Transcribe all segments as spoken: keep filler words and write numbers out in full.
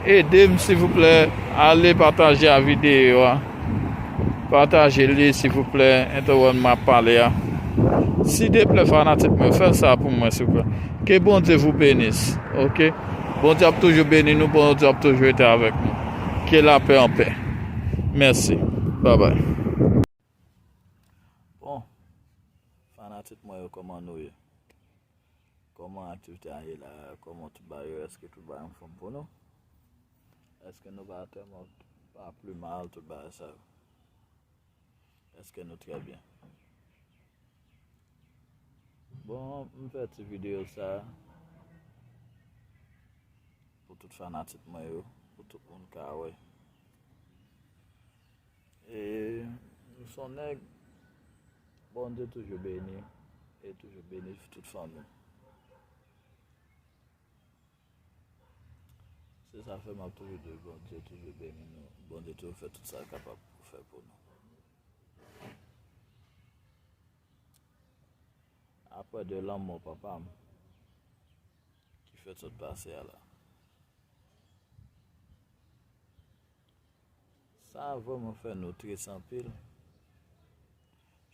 Ede m, silvouplè, ale pataje a videyo a. Pataje li, silvouplè, entèwòl m ap pale a. Si deplè fanatik mwen, fè sa pou mwen, silvouplè. Que Bondye vous bénisse, ok? Bondye ap toujou beni nou, Bondye ap toujou rete avèk nou. Que la paix en paix. Mèsi. Babay. Bon, fanatik mwen yo, kòman nou ye? Kòman aktivite a ye la? Kòman tout bagay yo? Èske tout bagay anfòm pou nou? Èske nou pa tèlman pa pli mal tout bagay sa yo? Èske nou trè byen? Bon, m fè ti videyo sa pou tout fanatik mwen yo, pou tout moun ka wè. E m se yon nèg Bondye toujou beni e toujou beni tout fanmi. Se sa fè m ap toujou di Bondye toujou beni nou. Bondye toujou fè tout sa l kapab pou fè pou nou. Apre de lanmò papa m ki fèt sot pase a la. Sa vrèman fè nou tris anpil.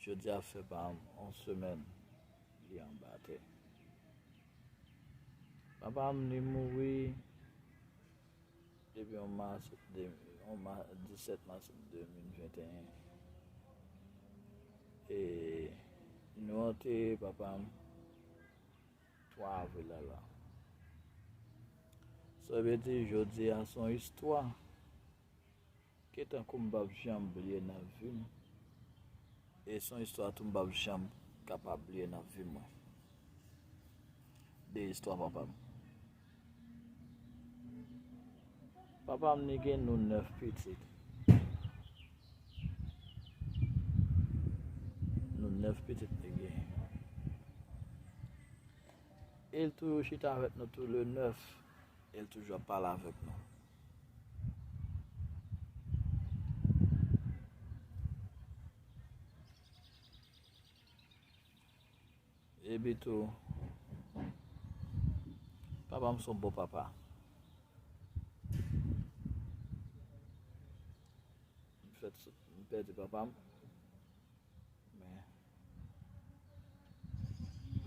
Jodi a fè pa yon semèn li anba tè. Papa m li mouri depi yon mas, de, yon ma, disèt mas de mil venteyen. E nou antere papa m twa avril la la. Sa vle di jodi a se yon istwa ke tankou m p ap janm bliye nan vi m. E se yon istwa tou m p ap janm kapab bliye nan vi mwen. De istwa papa m. Papa m li gen nou nèf pitit. Nou nèf pitit li gen. E l toujou chita avèk nou tou le nèf. E l toujou ap pale avèk nou. Epi tou, papa m se yon bon papa. M fèt, m pèdi papa m. Men,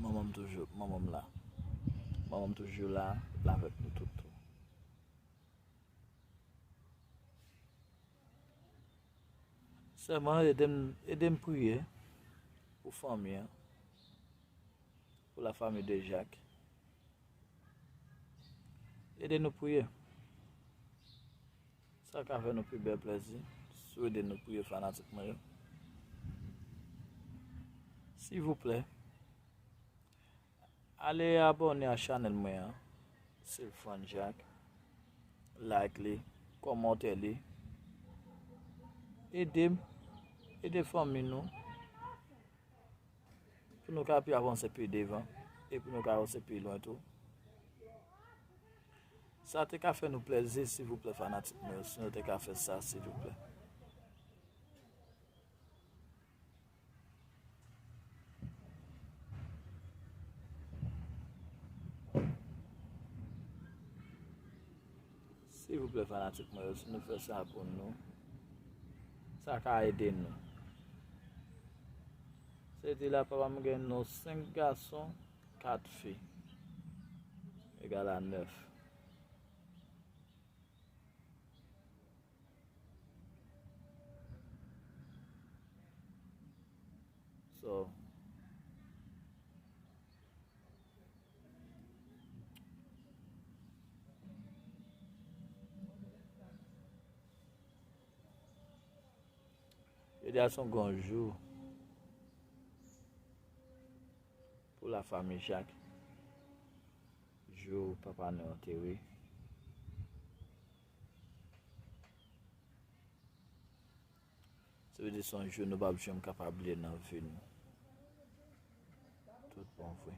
manman m toujou, manman m la. Manman m toujou la, l avèk nou tout tou. Sèlman ede m, ede m priye pou fanmi an, pou la famille de Jacques. Ede nou priye. Sa ka fè nou pi bèl plèzi si w ede nou priye fanatik mwen yo. Silvouplè, ale abòne a chanèl mwen an, Silfran Jacques. Like li, kòmante li. Ede m, ede fanmi nou. Pou nou ka pi avanse pi devan e pou nou ka avanse pi lwen tou. Sa te ka fè nou plèzi, silvouplè, fanatik mwen yo, si nou te ka fè sa, silvouplè. Silvouplè, fanatik mwen yo, si nou fè sa pou nou, sa ka ede nou. Se di la, papa m gen nou senk gason, kat fi. Egal a nèf. So, jodi a se yon gran jou pou la famille Jacques. Jou papa nou antere. Sa vle di se yon jou nou p ap janm kapab bliye nan vi nou. Tout bon vre.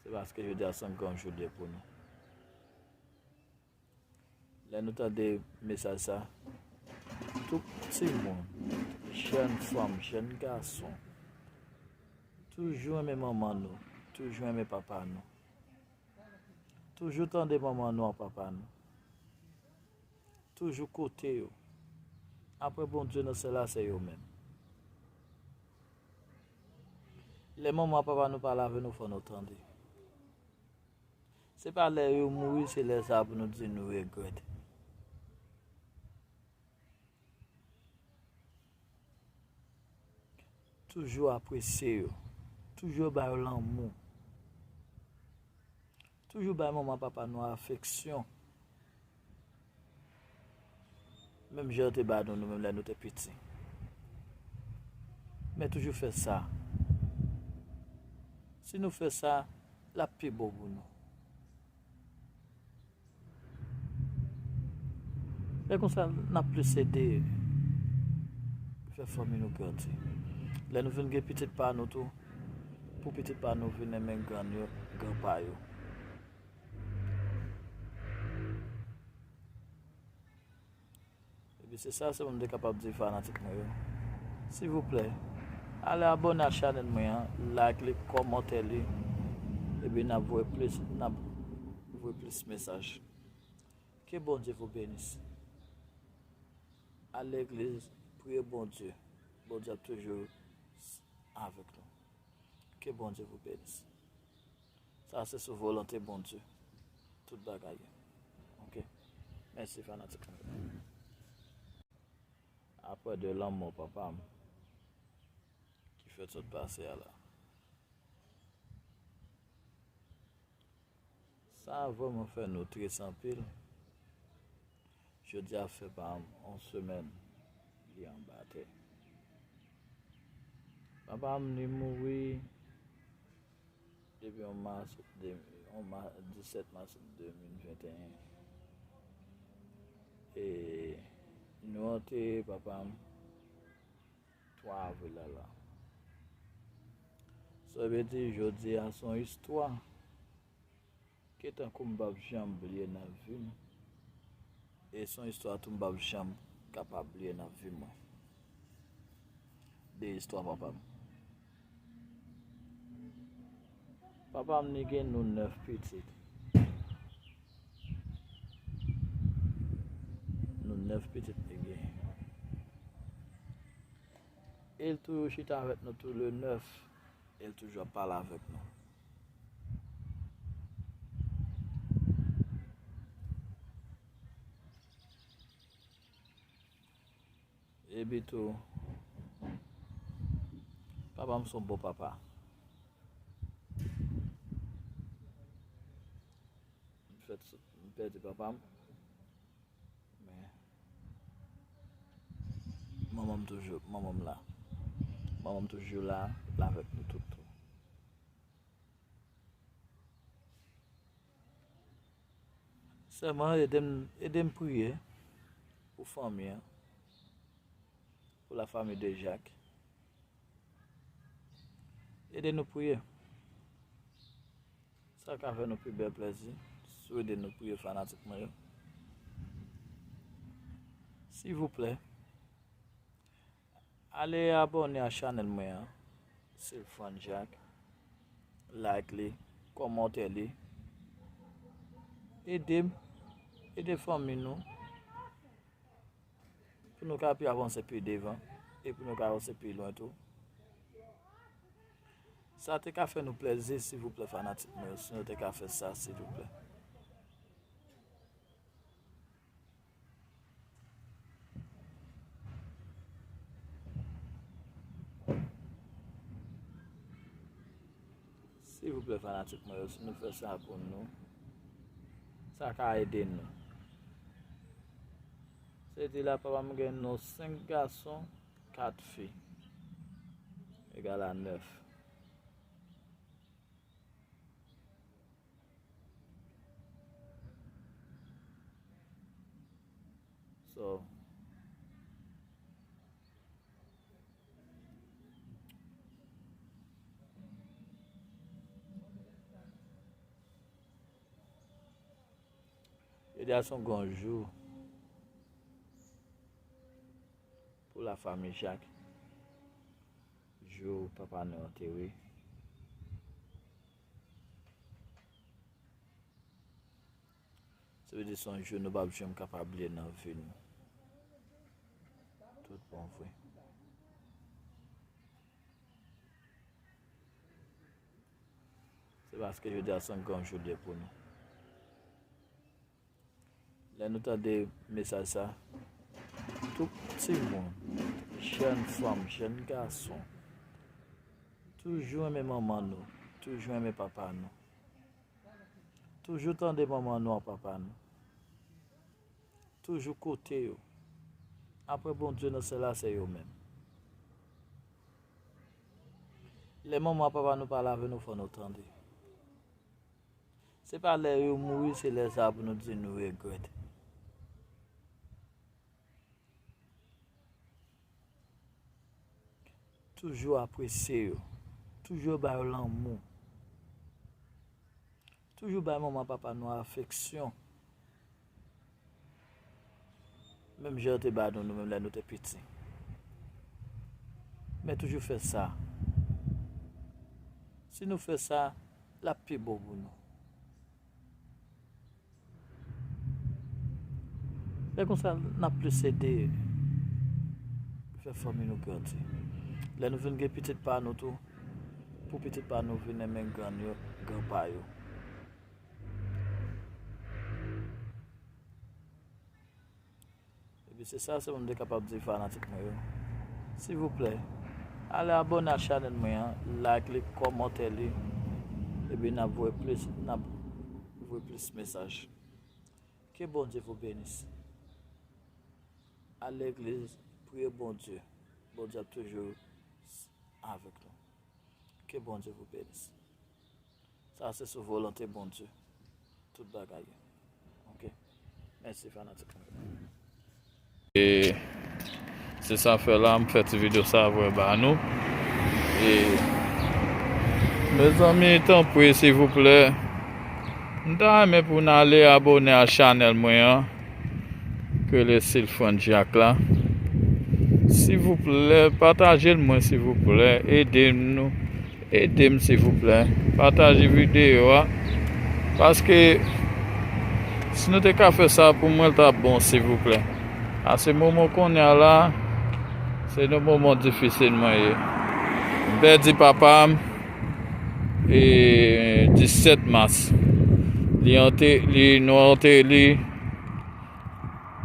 Se paske jodi a se yon gran jou li ye pou nou. Lè nou tande mesaj sa, tout timoun, jèn fanm, jèn gason, toujou renmen manman nou, toujou renmen papa nou. Toujou tande manman nou ak papa nou. Toujou kote yo. Apre Bondye nan syèl la, se yo menm. Lè manman ak papa nou pale avè nou, fò nou tande. Se pa lè yo mouri, se lè sa a pou nou di nou regrèt. Toujou apresye yo. Toujou ba yo lanmou. Toujou bay manman papa nou afeksyon. Menm jan yo te ba nou, nou menm lè nou te piti. Men toujou fè sa. Si nou fè sa, l ap pi bon pou nou. Lè konsa, n ap plis ede fè fanmi nou grandi. Lè nou vin gen pitit pa nou tou, pou pitit pa nou vin renmen grann yo, granpa yo. Epi se sa sèlman m te kapab di fanatik mwen yo. Silvouplè, ale abòne a chanèl mwen an, like li, kòmante li, epi n ap voye plis, n ap voye plis mesaj. Ke Bondye vous bénisse. Al legliz, priye Bondye. Bondye ap toujou avèk nou. Ke Bondye vous bénisse. Sa se sou volonte Bondye. Tout bagay. Ok. Mèsi fanatik mwen. Apre de lanmò papa m ki fèt sot pase a la. Sa vrèman fè nou tris anpil. Jodi a fè pa yon semèn li anba tè. Papa m li mouri depi yon mas, yon mas, disèt mas de mil venteyen. E nou antere papa m twa avril la la. Sa vle di jodi a se yon istwa ke tankou m p ap janm bliye nan vi m. E se yon istwa tou m p ap janm kapab bliye nan vi mwen. De istwa papa m. Papa m li gen nou nèf pitit. Nou nèf pitit li gen. E l toujou chita avèk nou tou le nèf. E l toujou ap pale avèk nou. Epi tou, papa m se yon bon papa. M fèt, m pèdi papa m. Men, manman m toujou, manman m la. Manman m toujou la, l avèk nou tout tou. Sèlman ede m, ede m priye pou fanmi an, pou la famille de Jacques. Ede nou priye. Sa ka fè nou pi bèl plèzi, si w ede nou priye fanatik mwen yo. Silvouplè, ale abòne a chanèl mwen an, Silfran Jacques. Like li, kòmante li. Ede m, ede fanmi nou. Pou nou ka pi avanse pi devan e pou nou ka avanse pi lwen tou. Sa te ka fè nou plèzi, silvouplè, fanatik mwen yo, si nou te ka fè sa, silvouplè. Silvouplè, fanatik mwen yo, si nou fè sa pou nou, sa ka ede nou. Se di la, papa m gen nou senk gason, kat fi. Egal a nèf. So, jodi a se yon gran jou pou la famille Jacques. Jou papa nou antere. Sa vle di se yon jou nou p ap janm kapab bliye nan vi nou. Tout bon vre. Se paske jodi a se yon gran jou l ye pou nou. Lè nou tande mesaj sa, tout timoun, jèn fanm, jèn gason, toujou renmen manman nou, toujou renmen papa nou. Toujou tande manman nou ak papa nou. Toujou koute yo. Apre Bondye nan syèl la, se yo menm. Lè manman ak papa nou pale avè nou, fò nou tande. Se pa lè yo mouri, se lè sa a pou nou di nou regrèt. Toujou apresye yo. Toujou ba yo lanmou. Toujou bay manman papa nou afeksyon. Menm jan yo te ba nou, nou menm lè nou te piti. Men toujou fè sa. Si nou fè sa, l ap pi bon pou nou. Lè konsa, n ap plis ede fè fanmi nou grandi. Lè nou vin gen pitit pa nou tou, pou pitit pa nou vin renmen grann yo, granpa yo. Epi se sa sèlman m te kapab di fanatik mwen yo. Silvouplè, ale abòne a chanèl mwen an, like li, kòmante li, epi n ap voye plis, n ap voye plis mesaj. Ke Bondye vous bénisse. Al legliz, priye Bondye. Bondye ap toujou avèk nou. Ke Bondye vous bénisse. Sa se sou volonte Bondye. Tout bagay yo. Ok. Mèsi fanatik mwen. E se sa fè la, m fè ti videyo sa a voye ba nou. E mezanmi, tanpri, silvouplè, m ta renmen pou n ale abòne a chanèl mwen an, ke le Silfran Jack la. Silvouplè, pataje l mwen, silvouplè. Ede nou. Ede m, silvouplè. Pataje videyo a. Paske si nou te ka fè sa, pou mwen, l t ap bon, silvouplè. A se moman kounye a la, se nan moman difisil mwen ye. M pèdi papa m, e, disèt mas. Li ante-, li, nou antere li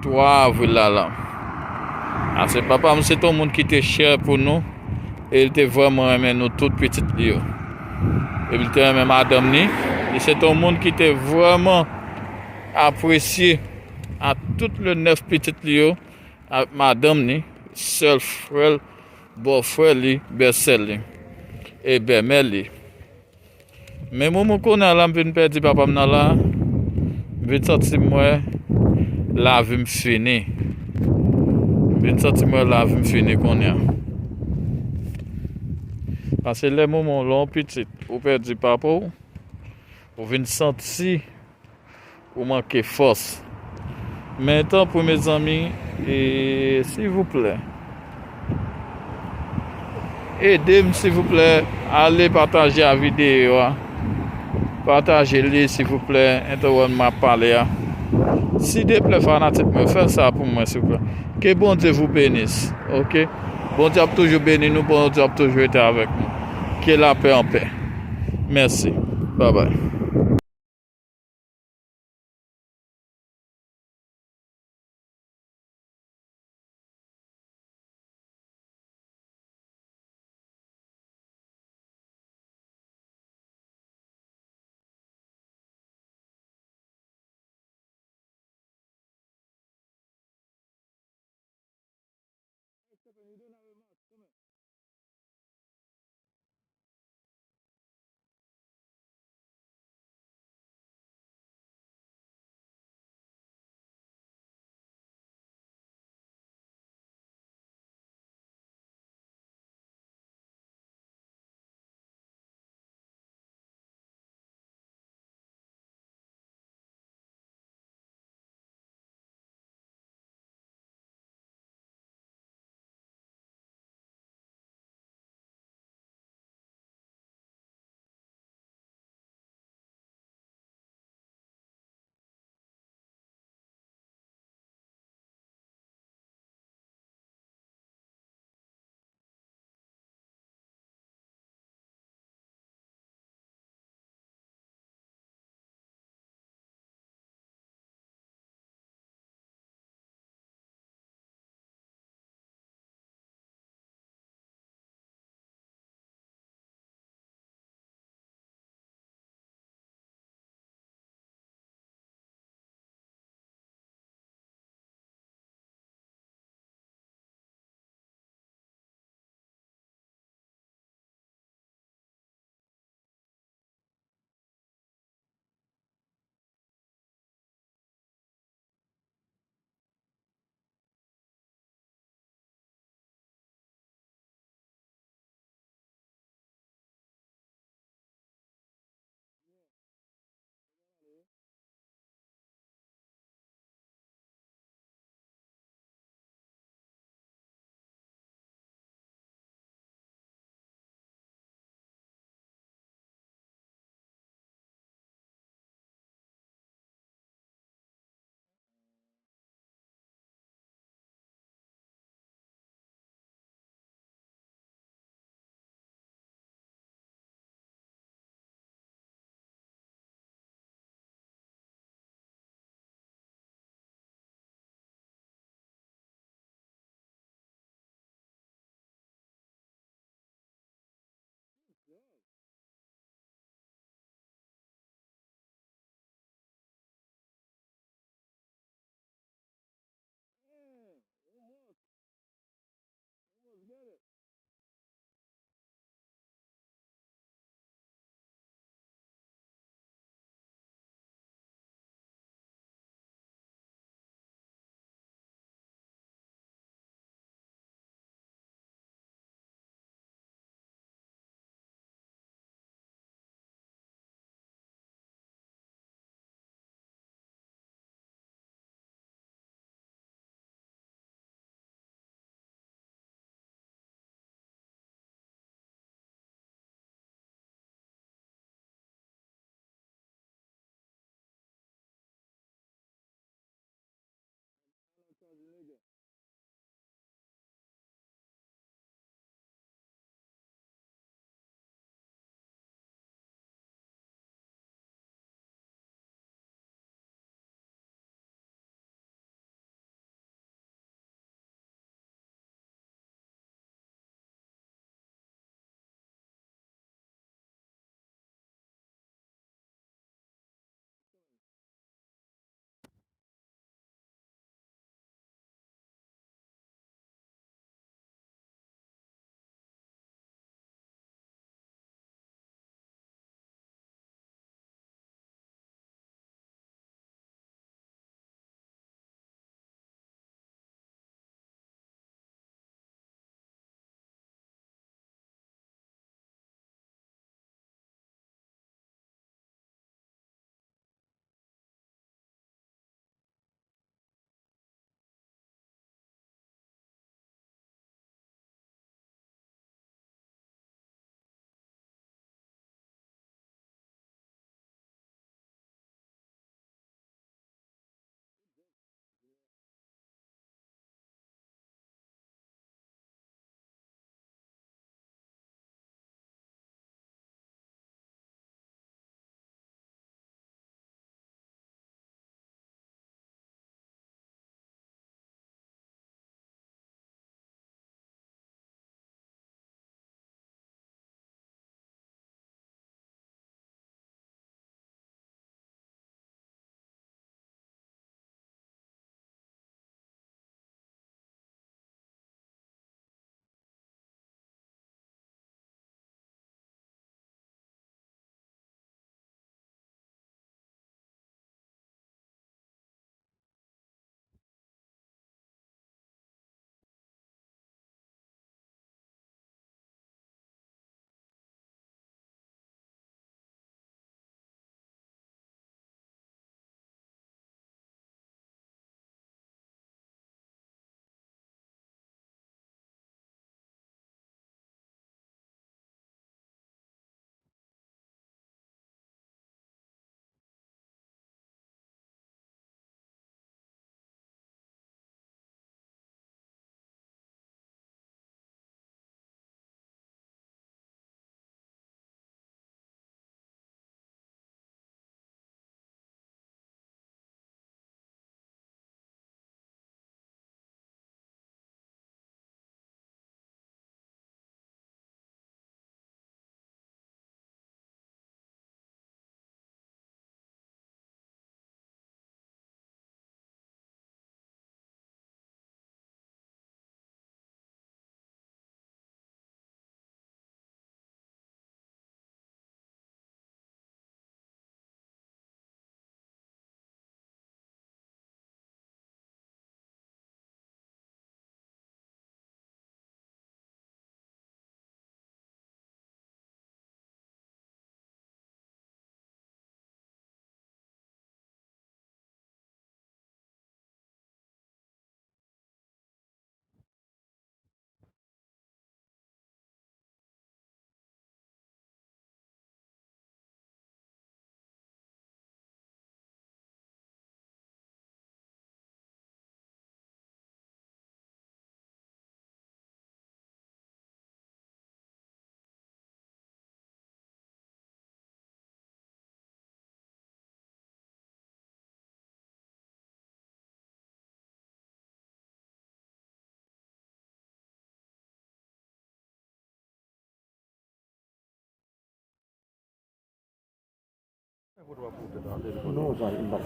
twa avril la la. Paske papa m se t yon moun ki te chè pou nou, e li te vrèman renmen nou tout pitit li yo. Epi li te renmen madanm ni. Li se t yon moun ki te vrèman apresye a tout le nèf pitit li yo, ak madanm ni, sèl frè l, bòfrè li, bèsè li, e bèmè li. Men moman kounye a la, m vin pèdi papa m nan la, m vin santi m wè lavi m fini. M vin santi m wè lavi m fini kounye a. Paske lè moman w lè w pitit, ou pèdi papa w, ou vin santi ou manke fòs. Men tanpri, mezanmi, e, silvouplè, ede m, silvouplè, ale pataje a videyo a. Pataje li, silvouplè, entèwòl m ap pale a. Silvouplè, fanatik mwen, fè sa pou mwen, silvouplè. Que Bondye vous bénisse, ok? Bondye ap toujou beni nou, Bondye ap toujou rete avèk nou. Que la paix en paix. Mèsi. Bye bye.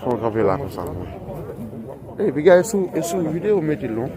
Fon kanpe la konsa mwen. Ey, piga e sou, e sou videyo mete l non.